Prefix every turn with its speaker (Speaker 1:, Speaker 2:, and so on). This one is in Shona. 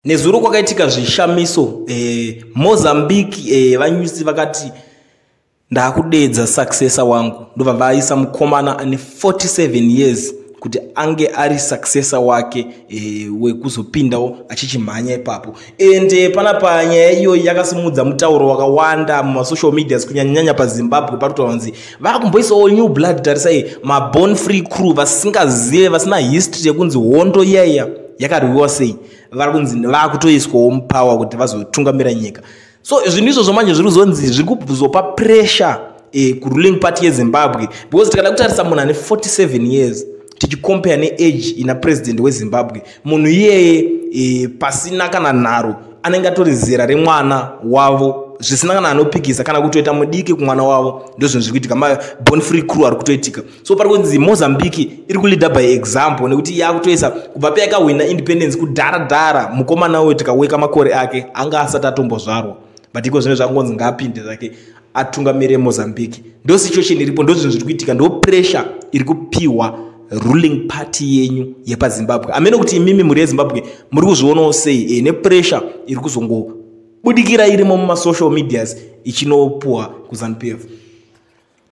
Speaker 1: Nezuro kwakaitika zvishamiso Mozambique vaNyusi vakati ndakudeedza successor wangu, ndobva vaisa mukomana ane 47 years kuti ange ari successor wake wekuzopindawo achichimhanya ipapo. Ende panapa nyaya iyoyi yakasimudza mutauro wakawanda mumasocial medias, kunyanyanyanya paZimbabwe. Pari kutaura kunzi vakumboisawo new blood. Tarisai, maborn free crew vasingazive, vasina history yekunzi hondo iyaiya yakarwiwa sei, vari kunzi vakutoiswawo mupower kuti vazotungamira nyika. So zvinhu izvozvo manje zviri kuzonzi zviri kuzopa pressure kuruling party yeZimbabwe, because tikada kutarisa munhu ane 47 years, tichicompare neage ina president weZimbabwe, munhu iyeye pasina kana nharo anenge atori zera remwana wavo, zvisina kana anopikisa kana kutoita mudiki kumwana wavo. Ndozvinhu zviri kuitika, maborn free crew ari kutoitika. So pari kunzi Mozambique iri kuleada by example, nekuti yakutoisa kubva payakahwina independence kudhara dhara. Mukomana uyo, tikaweka makore ake, anga asati atombozvarwa, but iko zvino zvakungonzi ngaapinde zvake atungamire Mozambique. Ndo situation iripo, ndo zvinhu zviri kuitika, ndo pressure iri kupiwa ruling party yenyu yepaZimbabwe. Amene kuti imimi mhuri yeZimbabwe muri kuzvionawo sei nepressure iri kuzongobudikira irimo mumasocial medias ichinopuwa kuZANU PF?